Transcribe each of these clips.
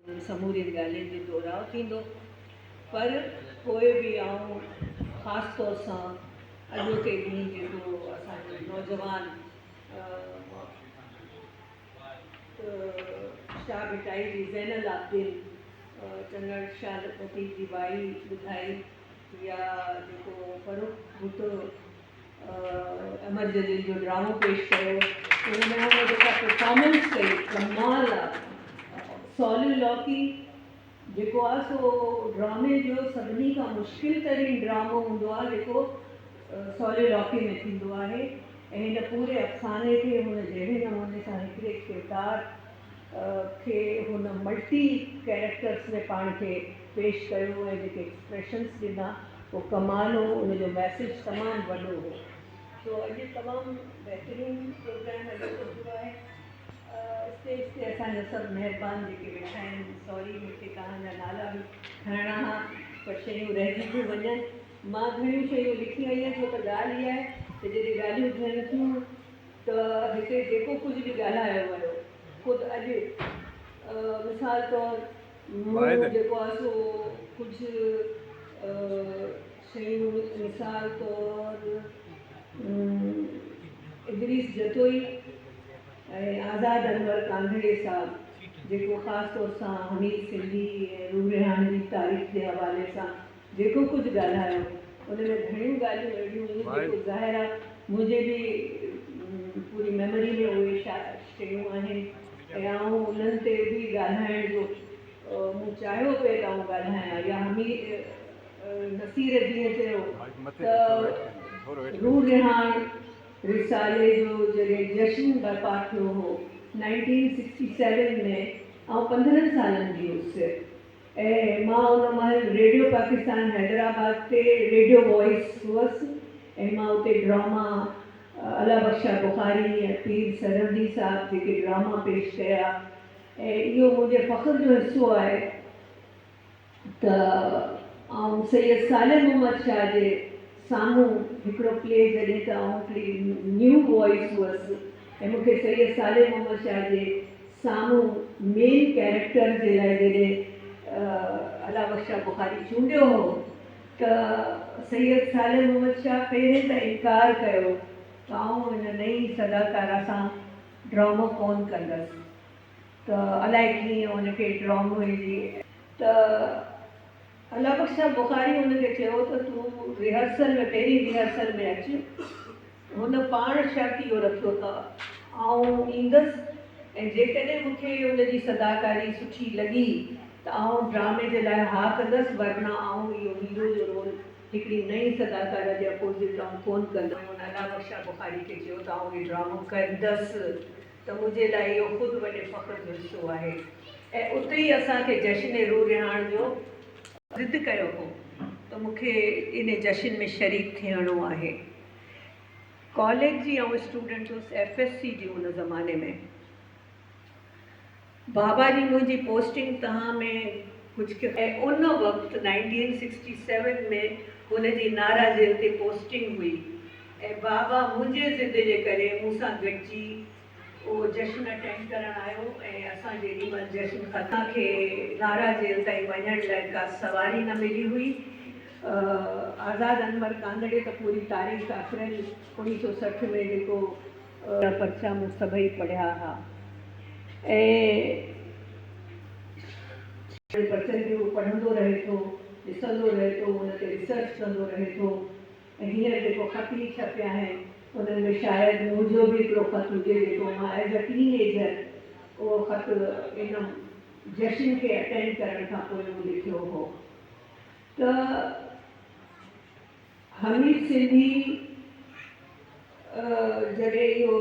انهن سمورين ڳالهين جو دهراء ٿيندو پر پوء به آئون خاص طور سان اڄوڪي ڏينهن جيڪو اسان جو نوجوان شاهه ڀٽائي جي زين العابدين چنڙ شاهه لطيف جي وائي ٻڌائي يا جيڪو فرخ ڀٽو امر جليل جو ڊرامو پيش ڪيو ان ۾ هن جيڪا پرفارمنس ڪئي ڪمال آ سوليلوڪي جيڪو آ سو ڊرامي جو سڀني کان مشڪل ترين ڊرامو هوندو آ جيڪو سوليلوڪي ۾ ٿيندو آهي ۽ هن پوري افساني کي هن جهڙي نموني سان هڪڙي ڪردار کي هن ملٽي ڪيريڪٽرس ۾ پاڻ کي پيش ڪيو ۽ جيڪي ايڪسپريشنس ڏنا اهو ڪمال هو ان جو ميسيج تمام وڏو هو. سو اڄ تمام بهترين پروگرام اڄوڪو ٿيو آهي اسٽيج تي اسان جا سڀ مهربان جيڪي ويٺا آهن سوري مون کي توهان جا نالا به کڻڻا ها پر شيون رهجي ٿيون وڃن مان گهڻيون شيون لکي آئي آهيان ڇو ته ڳالهه اها آهي ته جڏهن ڳالهيون ٿين ٿيون ته هتي جيڪو ڪجهه به ڳالهايو ويو خود اڄ مثال طور مون جيڪو آهي سو ڪجهه شيون مثال طور ادريس جتوئي ۽ آزاد انور ڪانڌڙي صاحب جيڪو خاص طور سان حميد سنڌي ۽ روح رهاڻ جي تاريخ جي حوالي سان جيڪو ڪجهه ڳالهايو ان ۾ گهڻيون ڳالهيون اهڙيون هيون جيڪو ظاهر آهي منهنجي به پوري ميموري ۾ اهي شيون آهن ۽ آئون انهن تي به ڳالهائڻ جو مون چاهيو پئي ته آئون ڳالهايان يا حميد نصير جيئن چيو ته روح رهاڻ رسالي جو جڏهن جشن برپا ٿيو هو نائنٽين سڪسٽي سيون ۾ آئون 15 سالن جي هيس ۽ مان ان مهل ريڊيو پاڪستان حيدرآباد تي ريڊيو وائس هئس ۽ مان اتي ڊراما الله بخشا بخاري ۽ پير سرهندي صاحب جيڪي ڊراما پيش ڪيا ۽ اهو منهنجي فخر جو حصو آهي ته آئون سيد صالح محمد شاهه جي سامهون هڪڙو پلي جڏهن ته آئون هڪڙي نيو وائس هئس ۽ مون کي سيد صالح محمد شاهه جي سامهون مين ڪيريڪٽر جي لاء جڏهن الله بخش شاهه بخاري چونڊيو هو ته سيد صالح محمد شاهه پهرين ته انڪار ڪيو ته آئون هن نئين صداڪارا سان ڊرامو ڪونه ڪندس ته الائي ڪيئن هن کي ڊرامي جي ته الله بخش شاهه بخاري هن کي چيو ته تون ريهرسل ۾ پهرين ريهرسل ۾ اچ. هن پاڻ شرط اهو رکيو ته آئون ايندس ۽ جيڪڏهن مون کي ان جي صداڪاري سٺي لڳي ته آئون ڊرامي جي لاء ها ڪندس ورنه آئون اهو هيرو جو رول هڪڙي نئين صداڪاره جي اپوزٽ آئون ڪونه ڪندس. هن الله بخش شاهه بخاري کي چيو ته آئون هي ڊرامو ڪندس ته منهنجي لاء اهو خود وڏي فخر جو حصو آهي ۽ اتي ئي اسان کي جشن روح رهاڻ جو ضد ڪيو هو ته مون کي ان جشن ۾ شريڪ ٿيڻو آهي. ڪاليج جي آئون اسٽوڊنٽ هيس ايف ايس سي جي ان زماني ۾. بابا جي منهنجي پوسٽنگ تهان ۾ ڪجهه کي. ۽ ان وقت نائنٽين سڪسٽي سيون ۾ هن جي نارا جيل تي پوسٽنگ هئي ۽ بابا منهنجي ضد جي ڪري مون سان گڏجي اهو جشن اٽينڊ ڪرڻ آيو ۽ اسان جيڏي مهل جشن ختم کي نارا جيل تائين وڃڻ لاء ڪا سواري نه ملي هئي. آزاد انور ڪانڌڙي ته پوري تاريخ اپريل 1960 ۾ جيڪو. جا پرچا مون سڀئي پڙهيا ها ۽. پرچن کي هو پڙهندو رهي ٿو، ڏسندو رهي ٿو، ان تي ريسرچ ڪندو رهي ٿو ۽ هينئر جيڪو خط ئي ڇپيا آهن، انهن ۾ شايد منهنجو به هڪڙو خط هجي جيڪو مان ايز اي ٽين ايجر اهو خط ان جشن کي اٽينڊ ڪرڻ کان پوء مون لکيو هو ته حميد سنڌي جڏهن اهو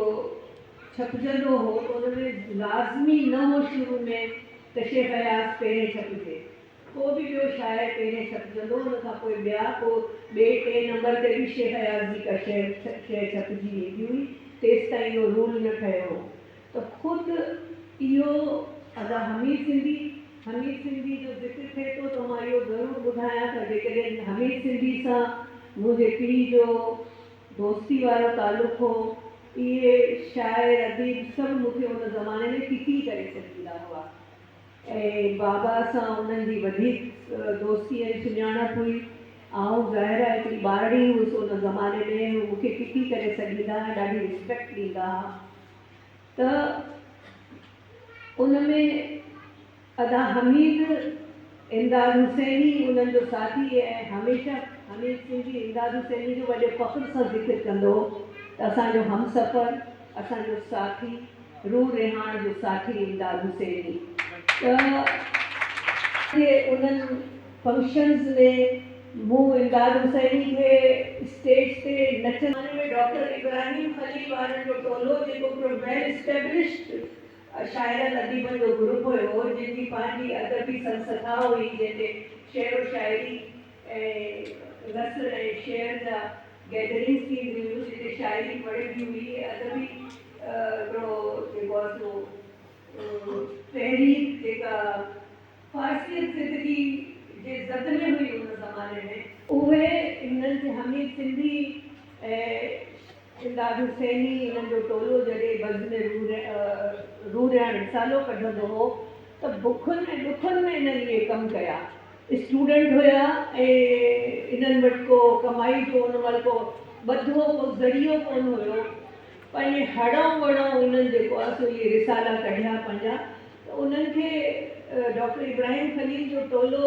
ڇپجندو هو ته ان ۾ لازمي نه هو شروع ۾ ته شيخ اياز پهرين ڇپجي. ڪو به ٻيو شاعر پهرين ڇپجندو ان کان پوء ٻيا ڪو ٻئي ٽئين نمبر تي به شيخ اياز جي ڪا شعر شيء ڇپجي ويندي هئي تيستائين اهو رول نه ٺهيو هو ته خود اهو ادا حميد سنڌي حميد سنڌي جو ذڪر ٿئي ٿو ته مان اهو ضرور ٻڌايان ته جيڪڏهن حميد سنڌي سان منهنجي پيء جو دوستي وارو تعلق هو اهي شاعر اديب سڀ مون کي ان زماني ۾ ڪڪي ڪري سڏيندا هئا. ۽ بابا سان انهن جي وڌيڪ دوستي ۽ سڃاڻپ هئي. آئون ظاهر آهي هڪڙي ٻارڙي هيس ان زماني ۾، هو مون کي ڪڪي ڪري سڏيندا ۽ ڏاڍي رسپيڪٽ ڏيندا ها ته ان ۾ ادا حميد امداد حسيني انهن جو ساٿي ۽ هميشه حميد سنڌي امداد حسيني جو وڏي فخر سان ذڪر ڪندو هو ته اسان جو همسفر، اسان جو ساٿي، روح رهاڻ جو ساٿي امداد حسيني ته جي انهن فنڪشنز ۾ مون امداد حسيني کي اسٽيج تي نچندي. زماني ۾ ڊاڪٽر ابراهيم خليل وارن جو ٽولو جيڪو هڪڙو ويل اسٽيبلشڊ شاعرن اديبن جو گروپ هيو جن جي پنهنجي ادبي سنسٿا هئي جنهن تي شعر و شاعري ۽ نثر ۽ شعر جا گيدرنگس ٿينديون هيون جتي شاعري پڙهبي هئي ادبي هڪڙو جيڪو آهي سو تحريڪ جيڪا فارسيت زدگي جي زد ۾ هئي ان زماني ۾. اهي انهن کي حميد سنڌي ۽ امداد حسيني انهن جو ٽولو جڏهن بزم روح رهاڻ رسالو ڪڍندو هو ته بکن ۽ ڏکن ۾ انهن اهي ڪم ڪيا. اسٽوڊنٽ هيا ۽ انهن وٽ ڪو ڪمائي جو ان مهل ڪو ٻڌو ڪو ذريعو ڪونه هيو. پنهنجي هڙئون وڙئون انهن جيڪو آهي سو اهي رسالا ڪڍيا پنهنجا ته انهن کي ڊاڪٽر ابراهيم خليل جو ٽولو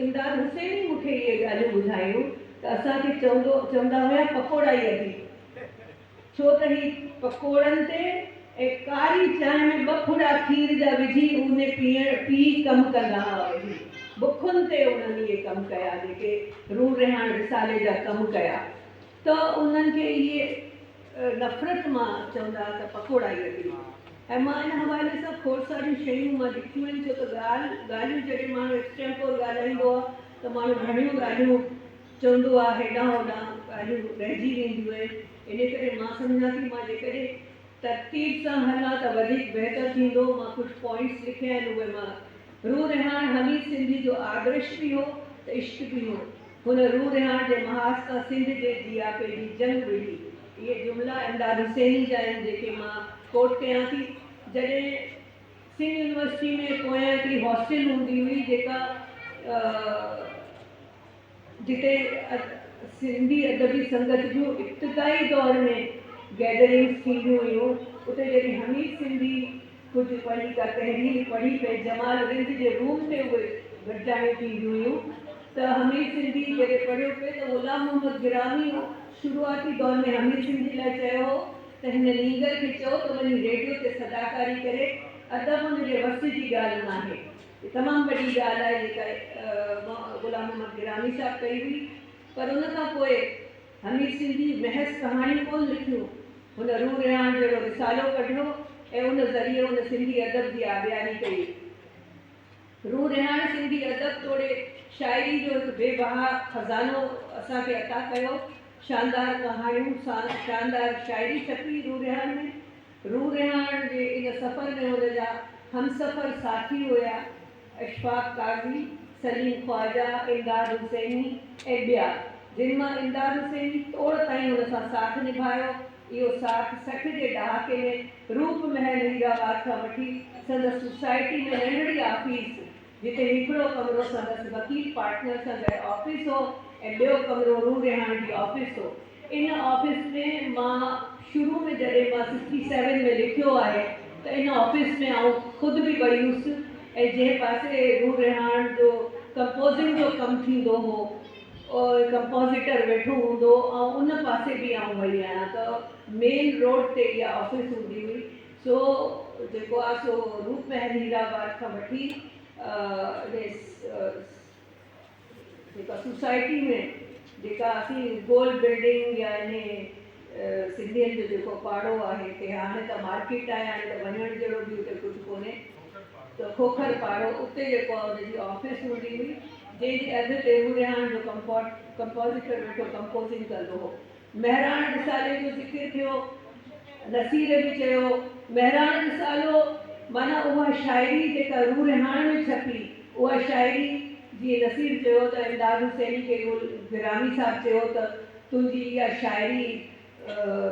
امداد حسين ئي مون کي اهي ڳالهيون ٻڌايون ته اسان کي چوندو چوندا هيا پڪوڙائي اديب ڇو ته هي پڪوڙن تي ۽ ڪاري چانهه ۾ ٻه ڦڙا کير جا وجهي اوني پيئڻ پي ڪم ڪندا هئا ويهي بکن تي انهن اهي ڪم ڪيا جيڪي روح رهاڻ رسالي جا ڪم ڪيا ته انهن کي اهي نفرت مان چوندا ته پڪوڙائي اديب ۽ مان ان حوالي سان کوڙ ساريون شيون مان لکيون آهن ڇو ته ڳالهه ڳالهيون جڏهن ماڻهو ايڪسٽيمپور ڳالهائيندو آهي ته ماڻهو گهڻيون ڳالهيون چوندو آهي هيڏانهن هوڏانهن ڳالهيون رهجي وينديون آهن ان ڪري مان سمجهان ٿي مان جيڪڏهن ترتيب سان هلان ته وڌيڪ بهتر ٿيندو مان ڪجهه پوائنٽس لکيا آهن اهي مان روح رهاڻ حميد سنڌي جو آدرش به هو ته عشق به هو. هن روح رهاڻ جي محاذ تان سنڌ جي جياپي جي جنگ وڙهي. اهي جملا امداد حسيني جا آهن جيڪي مان ڪوٽ ڪيان ٿي. جڏهن سنڌ يونيورسٽي ۾ پويان هڪڙي هاسٽل هوندي هئي جيڪا جتي سنڌي ادبي سنگت جون ابتدائي دور ۾ گيدرنگس ٿينديون هيون اتي جڏهن حميد سنڌي ڪجهه پنهنجي ڪا تحرير پڙهي پئي جمال رند جي روم تي اهي گڏجاڻيون ٿينديون هيون ته حميد سنڌي جڏهن پڙهيو پئي ته غلام محمد گرامي شروعاتي دور ۾ حميد سنڌي لاء چيو هو ته هن نينگر کي چئو ته وڃي ريڊيو تي صداڪاري ڪري ادب ان جي وس جي ڳالهه ناهي تمام وڏي ڳالهه آهي جيڪا غلام محمد گرامي صاحب ڪئي هئي پر ان کان پوء حميد سنڌي محض ڪهاڻيون ڪونه لکيون، هن روح رهاڻ جهڙو رسالو ڪڍيو ۽ ان ذريعي هن سنڌي ادب جي آبياري ڪئي. روح رهاڻ سنڌي ادب توڙي شاعري جو هڪ بي بها خزانو اسان کي عطا ڪيو. شاندار ڪهاڻيون، شاندار شاعري ڇپي روح رهاڻ ۾. روح رهاڻ جي ان سفر ۾ هن جا همسفر ساٿي هيا اشفاق قاضي، سليم خواجه، امداد حسيني ۽ ٻيا، جن مان امداد حسيني توڙ تائين هن سان ساٿ نڀايو. اهو ساٿ 60 جي ڏهاڪي ۾ روپ محل هيرآباد کان وٺي سندس سوسائٽي ۾ ننڍڙي آفيس، جتي هڪڙو ڪمرو سندس وڪيل پارٽنر سان گڏ آفيس هو ۽ ٻيو ڪمرو روح رهاڻ جي آفيس هو. ان آفيس ۾ مان شروع ۾ جڏهن مان سڪسٽي سيون ۾ لکيو آهي ته ان آفيس ۾ آئون خود به وئي هيس ۽ جنهن پاسي روح رهاڻ جو ڪمپوزنگ جو ڪم ٿيندو هو ڪمپوزيٽر ويٺو هوندو هو آئون ان پاسي به آئون وئي آهيان ته مين روڊ تي اها آفيس هوندي هئي سو جيڪو آهي سو روپ محل هيرآباد کان وٺي جيڪا سوسائٽي ۾ جيڪا اسين گول بلڊنگ يا انهي سنڌين جو جيڪو پاڙو آهي اتي هاڻي ته مارڪيٽ آهي هاڻي ته وڃڻ جهڙو به اتي ڪجهه ڪونهي ته کوکر پاڙو اتي جيڪو آهي ان جي آفيس هوندي هئي جنهن جي اڌ تي روح جو ڪمپوزيٽر ويٺو ڪمپوزنگ ڪندو هو. مهراڻ رسالي جو ذڪر ٿيو، نصير به چيو، مهراڻ رسالو معنيٰ اها شاعري جيڪا روح رهاڻ ۾ ڇپي، اها شاعري جيئن نصير چيو ته امداد حسيني کي گل گرامي صاحب چيو ته تنهنجي اها شاعري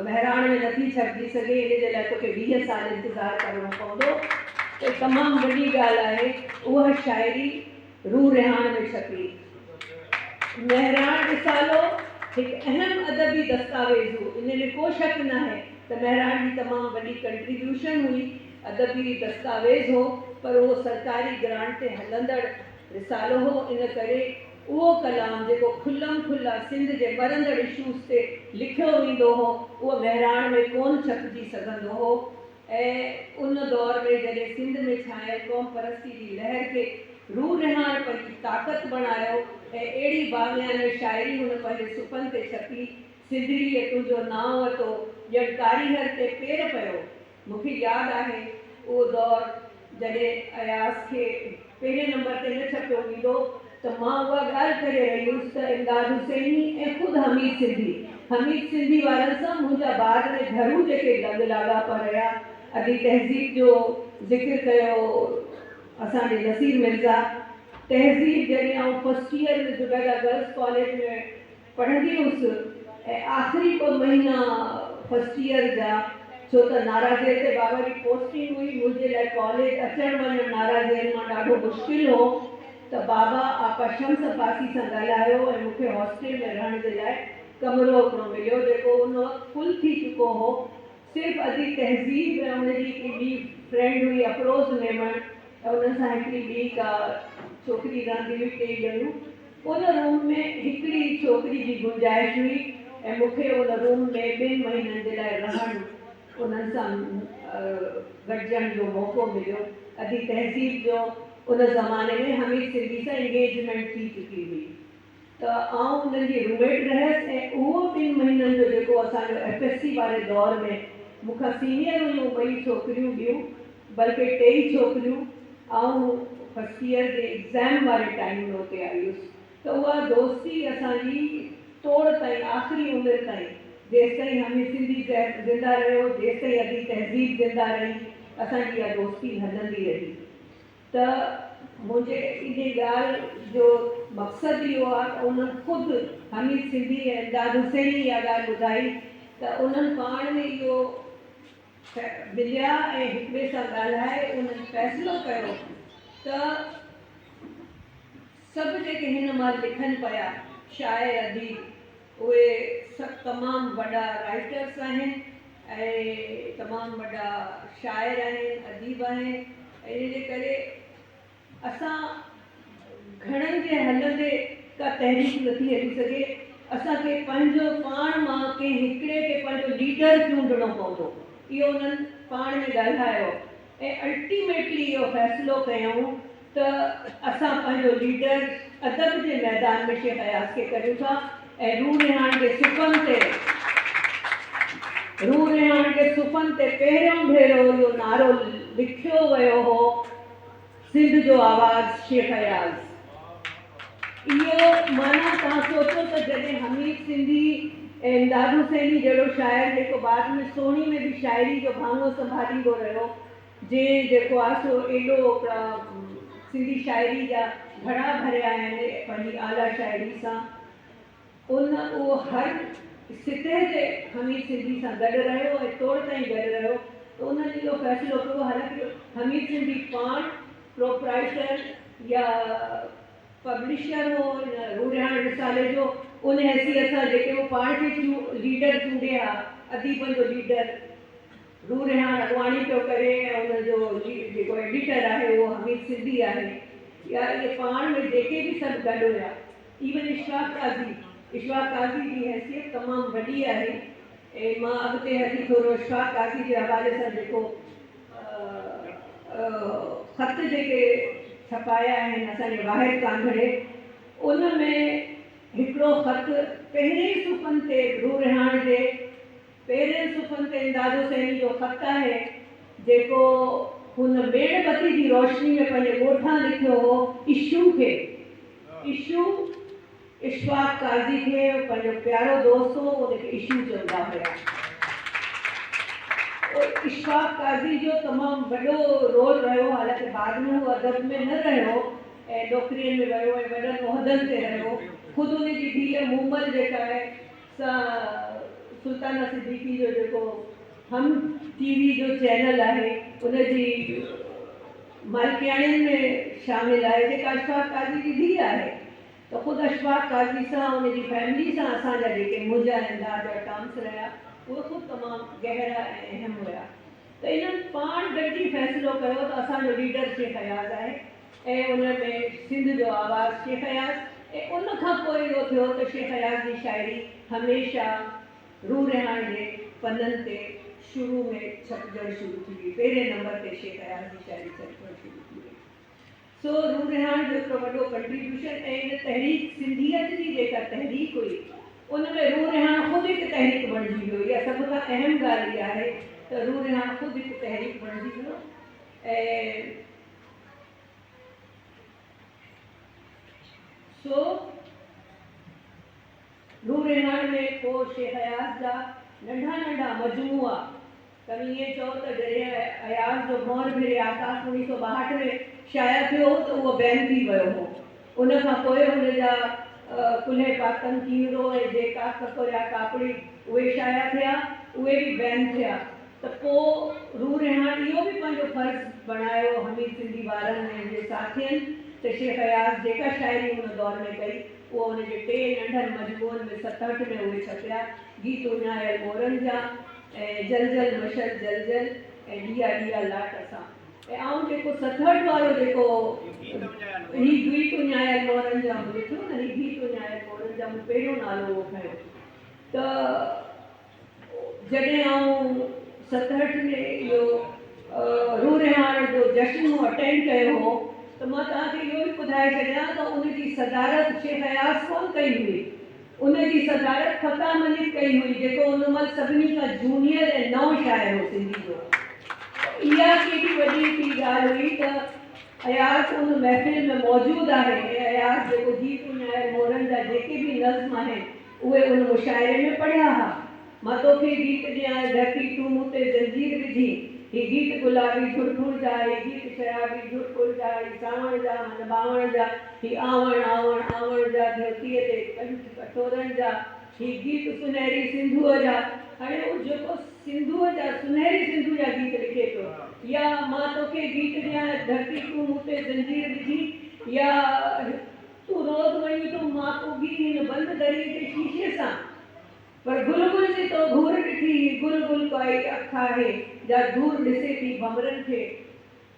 مهراڻ ۾ نٿي ڇپجي سگهي، ان جي لاء توکي 20 سال انتظار ڪرڻو پوندو. ته تمام وڏي ڳالهه آهي. اها شاعري روح رهاڻ ۾ ڇپي. مهراڻ رسالو هڪ اهم ادبي دستاويز هو. ان ۾ ڪو شڪ ناهي ته مهراڻ جي تمام وڏي ڪنٽريبيوشن هئي، ادبي دستاويز هو، پر اهو سرڪاري گرانٽ تي هلندڙ رسالو هو، ان ڪري اهو ڪلام جيڪو کلم کلا سنڌ جي ٻرندڙ اشوز تي لکيو ويندو هو، اهو مهراڻ ۾ ڪونه ڇپجي سگهندو هو ۽ ان دور ۾ جڏهن سنڌ ۾ ڇانيل قوم پرستي جي لهر کي روح رهاڻ پنهنجي طاقت بڻايو ۽ اهڙي باغيانه شاعري هن پنهنجي صفحن تي ڇپي، سنڌڙيء تنهنجو نانء ورتو، ڄڻ ڪاريهر تي پير پيو. مون کي ياد آهي اهو دور جڏهن اياز کي پهرين نمبر تي نه ڇپيو ويندو ته مان اها ڳالهه ڪري رهي هيس ته امداد حسيني ۽ خود حميد سنڌي، حميد سنڌي وارن سان منهنجا بعد ۾ گهرو جيڪي لڳ لاڳاپا رهيا، ادي تهذيب جو ذڪر ڪيو اسان جي نصير مرزا، تهذيب جڏهن آئون first year ۾ Zubaida girls college ۾ پڙهندي هيس ۽ آخري ٻه مهينا فرسٽ ايئر جا ڇو ته نارا جيل تي بابا جي پوسٽنگ هئي منهنجي لاء ڪاليج اچڻ وڃڻ نارا جيل مان ڏاڍو مشڪل هو ته بابا آپا شمس عباسي سان ڳالهايو ۽ مون کي هاسٽل ۾ رهڻ جي لاء ڪمرو هڪڙو مليو جيڪو ان وقت فل ٿي چڪو هو صرف ادي تهذيب ۽ ان جي هڪڙي ٻي فرينڊ هئي افروز ميمڻ ۽ انهن سان هڪڙي ٻي ڪا ڇوڪري رهندي هئي ٽيئي ڄڻيون ان روم ۾ هڪڙي ئي ڇوڪري جي گنجائش هئي ۽ مون کي ان روم ۾ ٻن مهينن جي لاء رهڻ انهن سان گڏجڻ جو موقعو مليو. ادي تهذيب جو ان زماني ۾ حميد سنڌي سان انگيجمينٽ ٿي چڪي هئي ته آئون انهن جي روميٽ رهيس ۽ اهو ٻن مهينن جو جيڪو اسان جو ايف ايس سي واري دور ۾ مون کان سينيئر هيون ٻئي ڇوڪريون ٻيون بلڪه ٽيئي ڇوڪريون، آئون فرسٽ ايئر جي ايگزام واري ٽائيم ۾ اتي آئي هيس ته اها دوستي اسان جي توڙ تائين آخري عمر تائين جيستائين حميد سنڌي زنده رهيو جيستائين ادي تهذيب زنده رهي اسان جي اها دوستي هلندي رهي ته منهنجي انهي ڳالهه جو مقصد اهو آهي ته انهن خود حميد سنڌي ۽ امداد حسيني اها ڳالهه ٻڌائي ته انهن پاڻ ۾ اهو مليا ۽ هڪٻئي سان ڳالهائي انهن فيصلو ڪيو ته سڀ جيڪي هن مهل لکن پيا شاعر اديب اهي سڀ تمام وڏا رائيٽرس آهن ۽ تمام وڏا شاعر آهن اديب آهن ۽ ان جي ڪري اسان گهڻن جي هلندي ڪا تحريڪ نٿي هلي سگهي، اسان کي پنهنجو پاڻ مان ڪنهن هڪڙي کي پنهنجو ليڊر چونڊڻو پوندو. اهو انهن پاڻ ۾ ڳالهايو ۽ الٽيميٽلي اهو فيصلو ڪيائون ته اسان پنهنجو ليڊر ادب جي ميدان ۾ شيخ اياز کي ڪريون ٿا ۽ روح رهاڻ جي صفحن تي روح رهاڻ جي صفحن تي پهريون ڀيرو اهو نعرو لکيو ويو هو. سنڌ جو آواز شيخ اياز. اهو معنيٰ توهان سوچو ته جڏهن حميد سنڌي ۽ امداد حسيني جهڙو شاعر جيڪو بعد ۾ سهڻي ۾ به شاعري جو ڀاڱو سنڀاليندو رهيو جنهن جيڪو آ سو ايڏو هڪڙا سنڌي شاعري جا گهڙا ڀريا آهن پنهنجي اعليٰ شاعري سان ان اهو هر سطح تي حميد سنڌي سان گڏ رهيو ۽ توڙ تائين گڏ رهيو ته انهن اهو فيصلو ڪيو حالانڪه حميد سنڌي پاڻ پروپرائيٽر يا پبلشر هو ان روح رهاڻ رسالي جو ان حيثيت سان جيڪي هو پاڻ کي ليڊر چونڊي ها اديبن جو ليڊر روح رهاڻ اڳواڻي پيو ڪري ۽ ان جو جيڪو ايڊيٽر آهي اهو حميد سنڌي آهي يا اهي پاڻ ۾ جيڪي به سڀ گڏ هيا ايون اشفاق قاضي، اشفاق قاضي جي حيثيت تمام وڏي آهي ۽ مان اڳتي هلي ٿورو اشفاق قاضي جي حوالي سان جيڪو خط جيڪي ڇپايا آهن اسان جي واحد ڪانڌڙي ان ۾ هڪڙو خط پهرين صفحن تي روح رهاڻ جي پهرين صفحن تي امداد حسيني جو خط آهي، جيڪو هن ميڻ بتي جي روشني ۾ پنهنجي ڳوٺان لکيو هو اشو کي. اشو اشفاق قاضي کي پنهنجو پيارو دوست هو، ان کي اشو چوندا هيا. اشفاق قاضي جو تمام وڏو رول رهيو، حالانڪه بعد ۾ هو ادب ۾ نه رهيو ۽ نوڪرين ۾ ويو ۽ وڏن عهدن تي رهيو. خود ان جي ڌيء مومل جيڪا آهي، سا سلطانه صديقي جو جيڪو هم ٽي وي جو چينل آهي ان جي مالڪياڻين ۾ شامل آهي جيڪا اشفاق قاضي جي ڌيء آهي ته خود اشفاق قاضي سان ان جي فيملي سان اسان جا جيڪي منهنجا ۽ امداد جا ٽرمس رهيا اهي خود تمام گهرا ۽ اهم هيا ته انهن پاڻ گڏجي فيصلو ڪيو ته اسان جو ليڊر شيخ اياز آهي ۽ ان ۾ سنڌ جو آواز شيخ اياز ۽ ان کان پوء اهو ٿيو ته شيخ اياز جي شاعري هميشه روح رهاڻ جي پنن تي شروع ۾ ڇپجڻ شروع ٿي وئي پهرين نمبر تي شيخ اياز جي شاعري ڇپجڻ شروع ٿي وئي. سو روح رهاڻ جو هڪڙو وڏو ڪنٽريبيوشن ۽ ان تحريڪ سنڌيت جي جيڪا تحريڪ هئي ان ۾ روح رهاڻ خود هڪ تحريڪ بڻجي ويو. اها سڀ کان اهم ڳالهه اها آهي ته روح رهاڻ خود هڪ تحريڪ بڻجي ويو ۽ سو روح رهاڻ ۾ ڪو شيخ اياز جا ننڍا ننڍا مجموعا توهين ائين چئو ته جڏهن اياز جو ڀونر ڀري آڪاس 1962 ۾ شايع ٿيو هو ته اهو بين ٿي ويو هو. ان کان پوء هن جا ڪلهي پاتم ڪينرو ۽ جي ڪاڪ ڪڪوريا ڪاپڙي اهي شايع ٿيا، اهي به بين ٿيا ته پوء روح رهاڻ اهو به پنهنجو فرض بڻايو حميد سنڌي وارن ۽ ان جي ساٿين ته شيخ اياز جيڪا شاعري ان دور ۾ ڪئي اهو ان جي ٽي ننڍن مجموعن ۾ 67 ۾ اهي ڇپيا، گيت اڃايل مورن جا ۽ جل جل مشعل جل جل ۽ ڏيئا ڏيئا لاٽ اسان ۽ آئون جيڪو 67 وارو جيڪو هي گيت اڃايل مورن جا مون لکيو نه هي گيت اڃايل مورن جا مون پهريون نالو اهو کنيو ته جڏهن آئون 67 ۾ اهو روح رهاڻ جو جشن مون اٽينڊ ڪيو هو ته مان توهان کي اهو به ٻڌائي ڇڏيان ته ان جي صدارت شيخ اياز ڪونه ڪئي هئي ان جي صدارت فتح ملڪ ڪئي هئي جيڪو ان مهل سڀني کان جونيئر ۽ نئون شاعر هو سنڌي جو ته اها ڪيڏي وڏي هڪڙي ڳالهه هئي ته اياز ان محفل ۾ موجود آهي ۽ اياز جيڪو گيت اڃايل مورن جا جيڪي به نظم آهن اهي ان مشاعري ۾ پڙهيا ها. مان توکي گيت ڏيان اي ڌرتي تون مون تي زنجير وجهين هي گيت گلابي جھڙ جا هي گيت شرابي جھڙ جا هي سانوڻ جا من ٻانوڻ جا هي آوڻ آوڻ آوڻ جا ڌرتيء تي ڪنٺ ڪٺورن جا هي گيت سنهري سنڌوء جا هاڻي هو جيڪو سنڌوء جا سنهري سنڌو جا گيت لکي پيو يا مان توکي گيت ڏيان اي ڌرتي تون مون تي زنجير وجهين يا تون روز وڃين ٿو مان اگهي هن بند دريء جي شيشي سان پر گل گل جي تو گهور ڏٺي، هي گل گل ڪائي اک آهي، جا دور ڏسي ٿي ڀنورن کي.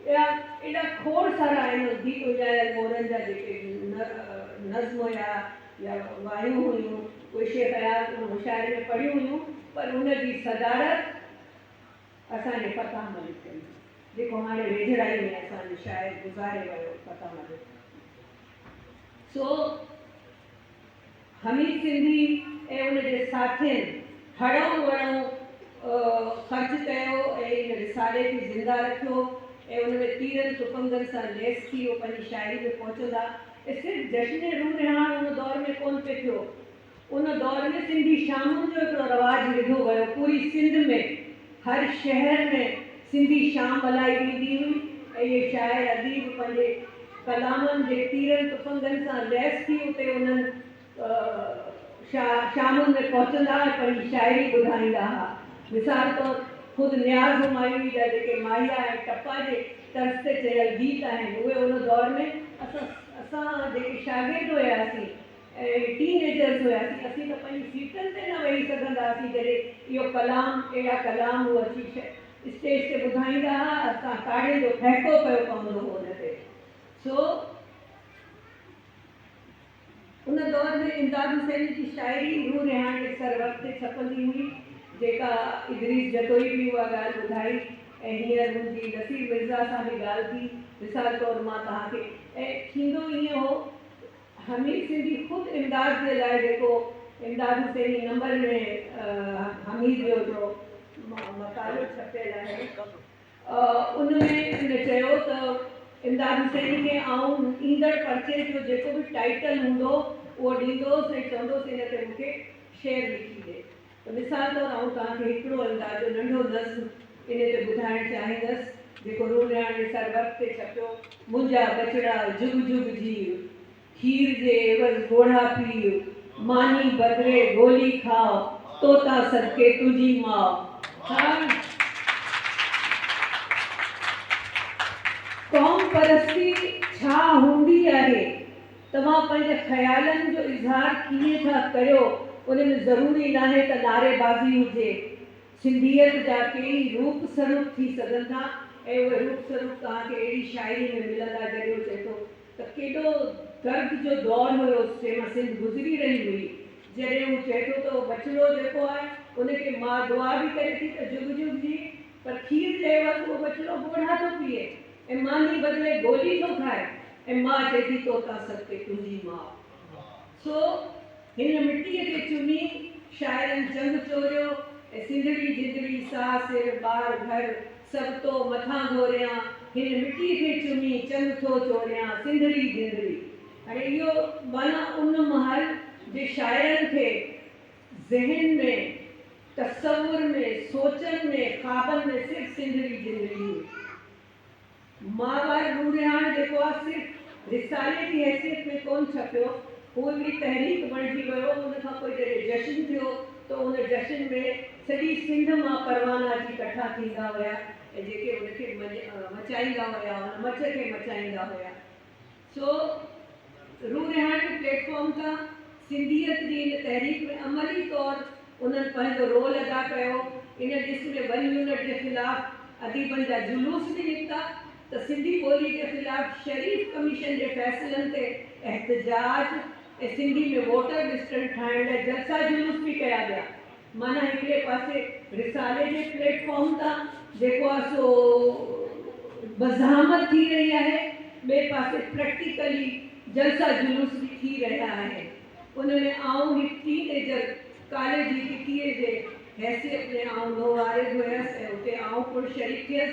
ٻيا ايڏا کوڙ سارا آهن گيت اڃايل مورن جا جيڪي نظم هيا يا وايون هيون، اهي شيخ اياز ان مشاعري ۾ پڙهيون هيون، پر ان جي صدارت اسان جي فتح ملڪ ڪئي، جيڪو هاڻي ويجهڙائي ۾ اسان جو شاعر گذاري ويو فتح ملڪ. سو حميد سنڌي ۽ ان جي ساٿين هڙئون وڙئون خرچ ڪيو ۽ ان رسالي کي زنده رکيو ۽ ان ۾ تيرن تفنگن سان ليس ٿي اهو پنهنجي شاعري ۾ پهچندا ۽ صرف جشن روح رهاڻ ان دور ۾ ڪونه پئي ٿيو ان دور ۾ سنڌي شامن جو هڪڙو رواج وڌو ويو پوري سنڌ ۾ هر شهر ۾ سنڌي شام ملهائي ويندي هئي ۽ اهي شاعر اديب پنهنجي ڪلامن جي تيرن تفنگن سان ليس ٿي اتي انهن شامن ۾ پهچندا ۽ پنهنجي شاعري ٻڌائيندا ها. مثال طور خود نياز همايوني جا جيڪي ماهيا ۽ ٽپا جي طرز تي چيل گيت آهن اهي ان دور ۾ اسان اسان جيڪي شاگرد هياسين ۽ ٽين ايجرز هياسين اسين ته پنهنجي سيٽن تي نه ويهي سگهندا هئاسين جڏهن اهو ڪلام اهڙا ڪلام هو اچي اسٽيج تي ٻڌائيندا ها، اسان تاڙين جو ڦهڪو پيو پوندو هو ان تي. سو ان دور ۾ امداد حسيني جي شاعري روح رهاڻ جي سر وقت تي ڇپندي هئي، جيڪا ادريس جتوئي به اها ڳالهه ٻڌائي ۽ هينئر منهنجي نصير مرزا سان به ڳالهه ٿي. مثال طور مان توهان کي ۽ ٿيندو ائين هو حميد سنڌي خود امداد جي لاء جيڪو امداد حسيني نمبر ۾ حميد جو هڪڙو مقالو ڇپيل آهي ان ۾ هن چيو ته امداد حسيني کي آئون ايندڙ پرچي جو جيڪو به ٽائيٽل هوندو اهو ڏيندوس ۽ چوندوس ان تي مون کي شعر لکي ڏي. ته مثال طور آئون توهان کي هڪڙو امداد جو ننڍو نظم ان تي ٻڌائڻ چاهيندس جيڪو روح رهاڻ جي سر وقت تي ڇپيو. منهنجا ٻچڙا جڳ جڳ جيء، کير جي عيوض ڳوڙها پيء، ماني بدري گولي کاء، تو تان صدقي تنهنجي ماء. ها قوم قومپرستي ڇا هوندي آهي؟ توهان پنهنجي خيالن جو اظهار ڪيئن ٿا ڪريو؟ ان ۾ ضروري ناهي ته نعريبازي هجي. سنڌيت جا ڪيئي روپ سروپ ٿي سگهن ٿا ۽ اهي روپ سروپ توهان کي اهڙي شاعري ۾ ملندا جڏهن هو چئي ٿو ته ڪيڏو درد جو دور هيو جنهن مان سنڌ گذري رهي هئي. جڏهن هو چئي ٿو ته اهو ٻچڙو جيڪو آهي ان کي ماء دعا به ڪري ٿي ته جڳ جڳ جيئي پر کير جي عيوض اهو ٻچڙو ڳوڙها ٿو پيئي ۽ ماني بدلي گولي ٿو کائي ۽ ماء چئي ٿي توتان صدقي تنهنجي ماء. سو هن مٽيء کي چمي شاعرن چنگ چوريو ۽ سنڌڙي جندڙي ساهه سر ٻار گهر سڀ تو مٿان گهوريان هن مٽيء کي چمي چنگ ٿو چوريان سنڌڙي جندڙي. هاڻي اهو معنيٰ ان مهل جي شاعرن کي ذهن ۾، تصور ۾، سوچن ۾، خوابن ۾ صرف سنڌڙي جندڙي هئي. ماهوار نوريهاڻ جيڪو آ صرف رسالي جي حيثيت ۾ ڪونه ڇپيو، هو هڪڙي تحريڪ بڻجي ويو، ان کان پوء جڏهن جشن ٿيو ته ان جشن ۾ سڄي سنڌ مان پروانا اچي ڪٺا ٿيندا هيا ۽ جيڪي ان کي مچائيندا هيا، ان مچ کي مچائيندا هيا. سو روح رهاڻ جي پليٽ فارم تان سنڌيت جي ان تحريڪ ۾ عملي طور انهن پنهنجو رول ادا ڪيو. ان ڏس ۾ ون يونٽ جي خلاف اديبن جا جلوس به نڪتا ته سنڌي ٻولي جي خلاف شريف ڪميشن جي فيصلن تي احتجاج ۽ سنڌي ۾ ووٽر لسٽن ٺاهڻ لاء جلسا جلوس به ڪيا ويا. معنيٰ هڪڙي پاسي رسالي جي پليٽ فارم تان جيڪو آهي سو مزاحمت ٿي رهي آهي، ٻئي پاسي پريڪٽيڪلي جلسا جلوس به ٿي رهيا آهن. ان ۾ آئون هڪ ٽين ايجر ڪاليجي ڪڪيء جي حيثيت ۾ آئون نووارد هيس ۽ اتي آئون پڻ شريڪ ٿيس.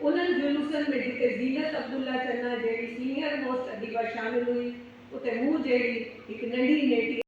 انهن جلوسن ۾ جتي زينت عبدالله چنا جهڙي سينئر موسٽ اديبه شامل هئي، اتي مون جهڙي هڪ ننڍي نيٽي.